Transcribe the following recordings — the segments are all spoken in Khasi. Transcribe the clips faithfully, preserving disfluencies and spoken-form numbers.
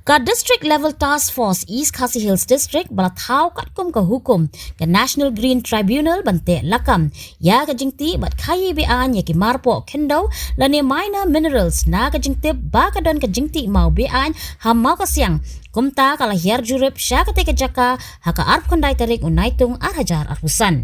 Ka District Level Task Force East Khasi Hills District ba la thaw katkum ka hukum ka National Green Tribunal ban teh lakam ïa ka jingtih bad khaïi be-aiñ ïa ki marpoh khyndew lane minor minerals na ka jingtip ba ka don ka jingtih maw be-aiñ ha Mawkasiang. Kumta ka la hiar jurip sha katei ka jaka ha ka arphew khyndai tarik u Naitung ar hajar arphew san.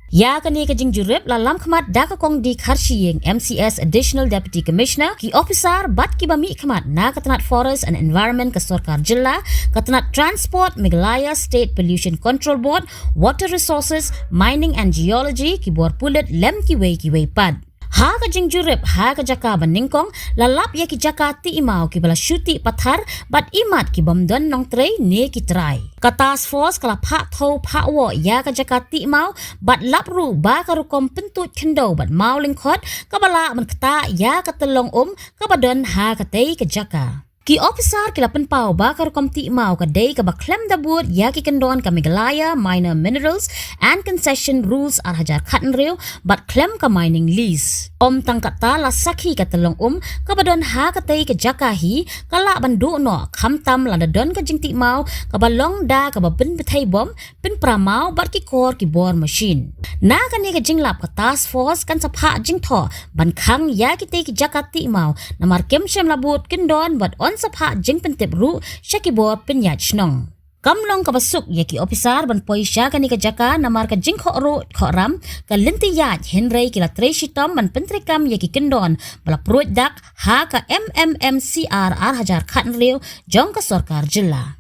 Ïa kane ka jingjurip la lam khmat da ka Kong D Kharshiing, M C S Additional Deputy Commissioner, ki ophisar bad kiba mih khmat na ka tnat Forest and Environment ka sorkar jylla, ka tnat Transport Meghalaya State Pollution Control Board, Water Resources, Mining and Geology, ki bor pulit lem kiwei kiwei pat. Ha ka jingjurip ha ka jaka ba nyngkong la lap ïa ki jaka tih maw kiba la shu tih pathar bad imat ki bym don nongtrei ne ki trai. Ka task force ka la phah thew phah woh ïa ka jaka tih maw bad lap ruh ba ka rukom pyntuid khyndew bad maw lyngkhot kaba lah ban ktah ïa ka tyllong um kaba don ha katei ka jaka. Ki ophisar ki la pynpaw ba ka rukom tih maw ka dei kaba khlem da bud ïa ki kyndon ka Meghalaya Minor Minerals and Concession Rules ar hajar khathynriew bad khlem ka mining lease. Ym tang katta, la sakhi ka tyllong um kaba don ha katei ka jaka hi ka lah ban duh noh khamtam lada don ka jingtih maw kaba long da kaba pynbthei bom, pynpra maw bad ki kor ki bor machine. Na kane ka jinglap ka task force kan sa phah jingthoh ban khang ïa kitei ki jaka tih maw namar kim shym la bud kyndon bad yn sa phah jingpyntip ruh sha ki bor pynïaid shnong. Kam long kaba suk ïa ki ophisar ban poi sha kane ka jaka namar ka jingkhohruh khohram ka lynti ïaid, hynrei ki la trei shitom ban pyntreikam ïa ki kyndon ba la pruid dak ha ka M M M C R ar hajar khathynriew jong ka sorkar jylla.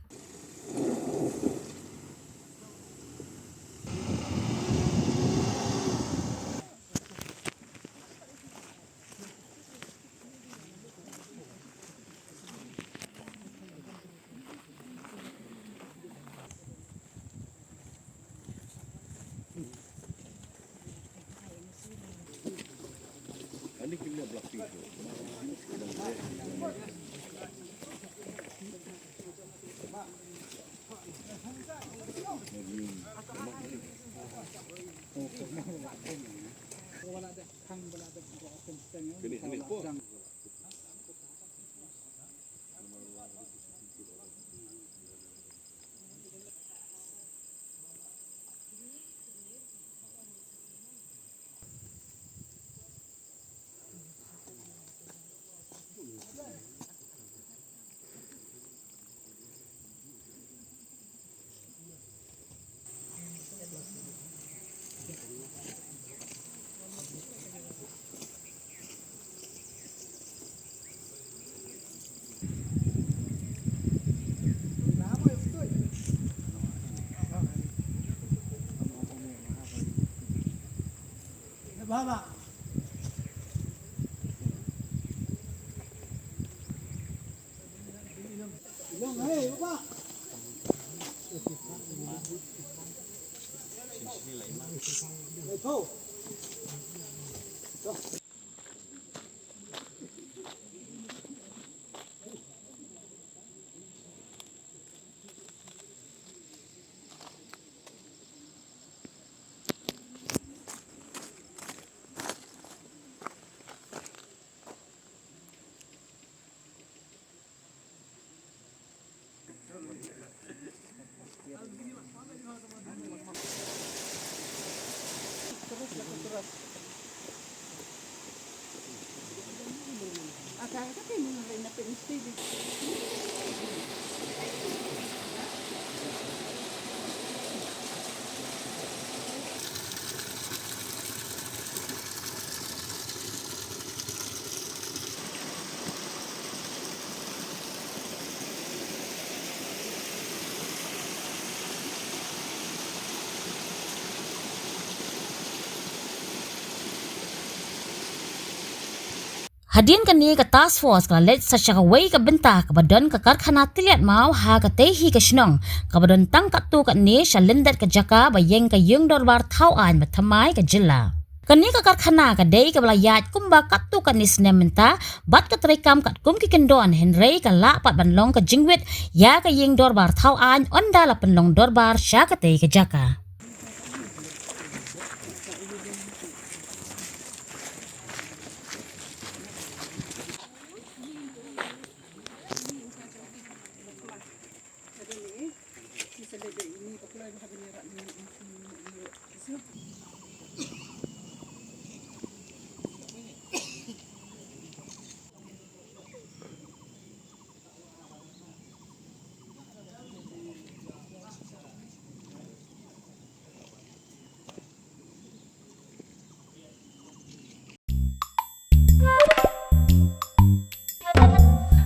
Hadien kane ka task force ka la leit sa sha kawei ka bynta kaba don ka karkhana tylliat maw ha katei hi ka shnong, kaba don tang katto katne sha lyndet ka jaka ba ïeng ka ïing dorbar thaw aiñ ba thymmai ka jylla. Kane ka karkhana ka dei kaba la ïaid kumba katto katne snem mynta bad ka treikam katkum ki kyndon, hynrei ka lah pat ban long ka jingwit ïa ka ïing dorbar thaw aiñ ynda la pynlong dorbar sha katei ka jaka.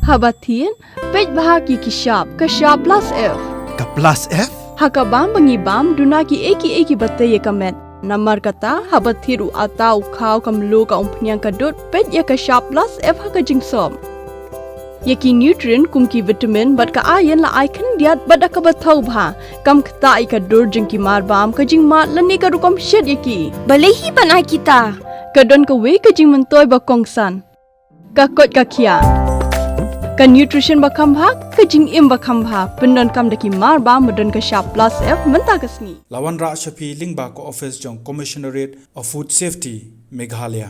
Haba thied, peit bha ki ki shap, ka shap plus F. Ka plus F? Ha ka bam ba ngi bam, duna ki ei ki ei ki ba tei ïa ka met. Namar kata, haba thied u atta, u khaw, ka mluh, ka umphniang, ka dud, peit ïa ka shap plus F ha ka jingsop. Ïa ki nutrient kum ki vitamin bad ka iron la ai khyndiat bad da kaba thaw bha. Kam ktah ïa ka dur jong ki marbam, ka jingmad lane ka rukom shet ïa ki. Balei hi ban ai kita? Ka don kawei ka jingmyntoi ba kongsan. Ka koit ka khiah. Ka nutrition ba kham bha, ka jingim ba kham bha. Pyndonkam da ki marbam ba don ka shap plus F mynta ka sngi. La wanrah sha phi lyngba ka office jong Commissionerate of Food Safety, Meghalaya.